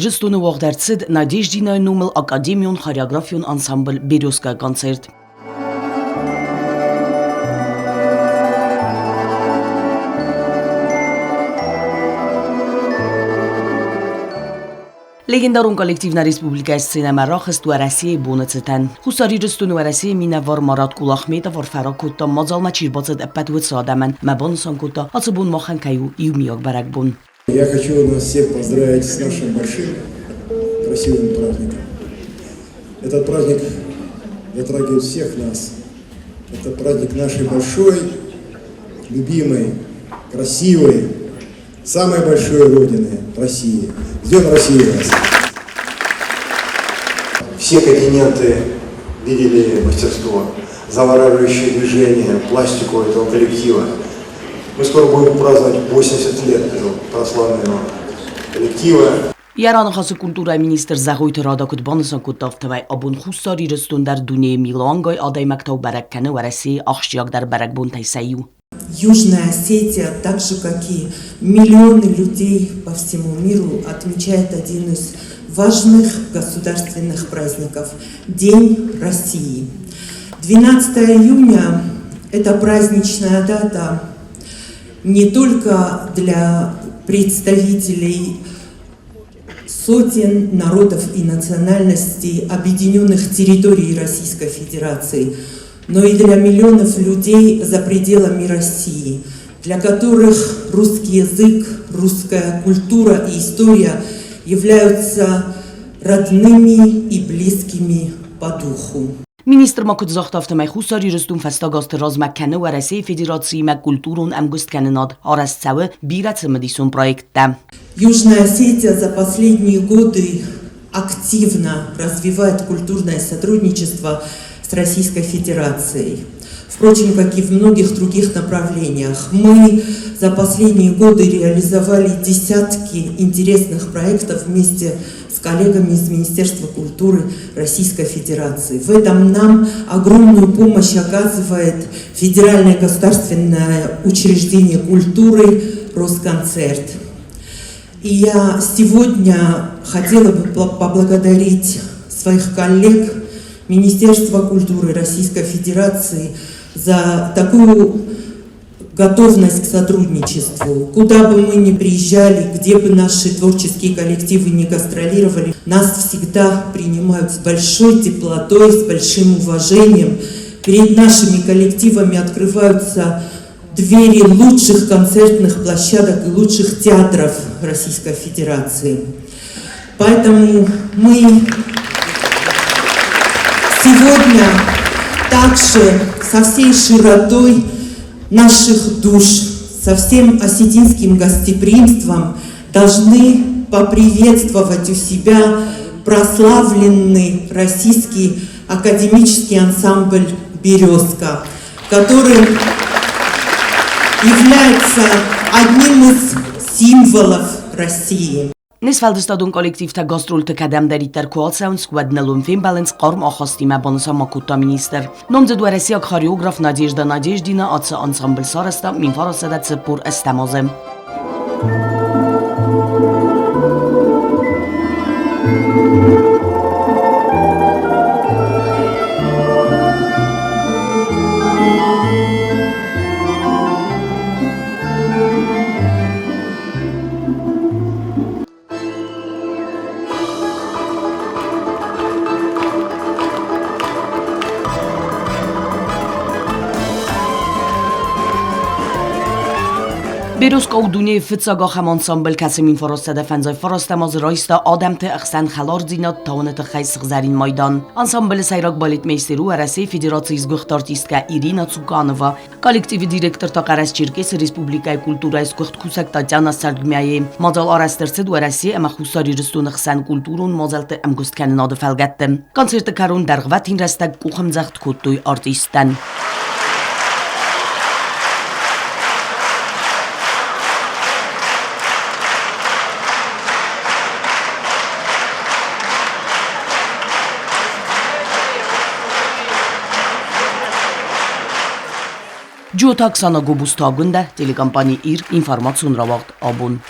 Ирыстоны уагъд ӕрцыд Надеждинайы номыл академион хореографион ансамбль «Березка» концерт. Легендарон коллектив нӕ республикӕйы сценӕмӕ рахызт Уӕрӕсейы боны цытӕн. Хуссар Ирыстоны Уӕрӕсейы минӕвар Марат Кулахметов арфӕ ракодта, мадзалмӕ чи рбацыд, ӕппӕт уыцы адӕмӕн ӕмӕ банысан кодта, ацы бон махӕн кӕй у иумиаг бӕрӕгбон. Я хочу нас всех поздравить с нашим большим красивым праздником. Этот праздник затрагивает всех нас. Это праздник нашей большой, любимой, красивой, самой большой Родины России. С Днем России вас! Все континенты видели мастерство, завораживающее движение, пластику этого коллектива. Мы скоро будем праздновать 80 лет этого прославленного коллектива. Йӕ раныхасы культурӕйы министр Зӕгъойты Рада куыд банысан кодта, афтӕмӕй абон Хуссар Ирыстон дӕр дунейы милуангай адӕймӕгтау бӕрӕг кӕны Уӕрӕсейы ахсджиагдӕр бӕрӕгбонтӕй сӕ иу. Южная Осетия, так же как и миллионы людей по всему миру, отмечает один из важных государственных праздников – День России. 12 июня – это праздничная дата не только для представителей сотен народов и национальностей объединенных территорий Российской Федерации, но и для миллионов людей за пределами России, для которых русский язык, русская культура и история являются родными и близкими по духу. Министр ма куыд загъта, афтӕмӕй Хуссар Ирыстон фӕстаг азты размӕ кӕны Уӕрӕсейы Федерациимӕ культурон ӕмгуысткӕнынад, арӕзт цӕуы бирӕ цымыдисон проекттӕ. Южная Осетия за последние годы активно развивает культурное сотрудничество с Российской Федерацией. Впрочем, как и в многих других направлениях. Мы за последние годы реализовали десятки интересных проектов вместе с коллегами из Министерства культуры Российской Федерации. В этом нам огромную помощь оказывает Федеральное государственное учреждение культуры «Росконцерт». И я сегодня хотела бы поблагодарить своих коллег Министерства культуры Российской Федерации за такую готовность к сотрудничеству. Куда бы мы ни приезжали, где бы наши творческие коллективы не гастролировали, нас всегда принимают с большой теплотой, с большим уважением. Перед нашими коллективами открываются двери лучших концертных площадок и лучших театров Российской Федерации. Поэтому мы сегодня также со всей широтой наших душ, со всем осетинским гостеприимством должны поприветствовать у себя прославленный российский академический ансамбль «Березка», который является одним из символов России. Не сфӕлдыстадон коллективтӕ гастролты кӕдӕмдӕриддӕр куы ацӕуынц, уӕд ныл уым фембӕлынц хъарм ахастимӕ, банысан ма кодта министр. Номдзыд уӕрӕсейаг хореограф Надежда Надеждина ацы ансамбль сарӕзта 1948 азы. Березка у дунейы фыццаг ахӕм ансамбль, кӕцы 1959 азы райста адӕмты ӕхсӕн хӕлардзинад тауыны тыххӕй сыгъзӕрин майдан. Ансамблы сӕйраг балетмейстер у Уӕрӕсейы Федерацийы сгуыхт артисткӕ Ирина Цуканова. Коллективы директор та Хъӕрӕсе-Черкесы республикӕйы культурӕйы сгуыхт кусӕг Татьяна Сардмяйы. Мадзал арӕзт ӕрцыд Уӕрӕсе ӕмӕ Хуссар Ирыстоны хсӕн культурон мадзӕлтты ӕмгуысткӕнынады фӕлгӕтты. Концерты кӕрон дӕргъвӕтин рӕстӕг къухӕмдзӕгъд кодтой артисттӕн. Джиоты Оксана Гобузты Агуындӕ, телекомпани «Ир», информацион рауагъд «Абон».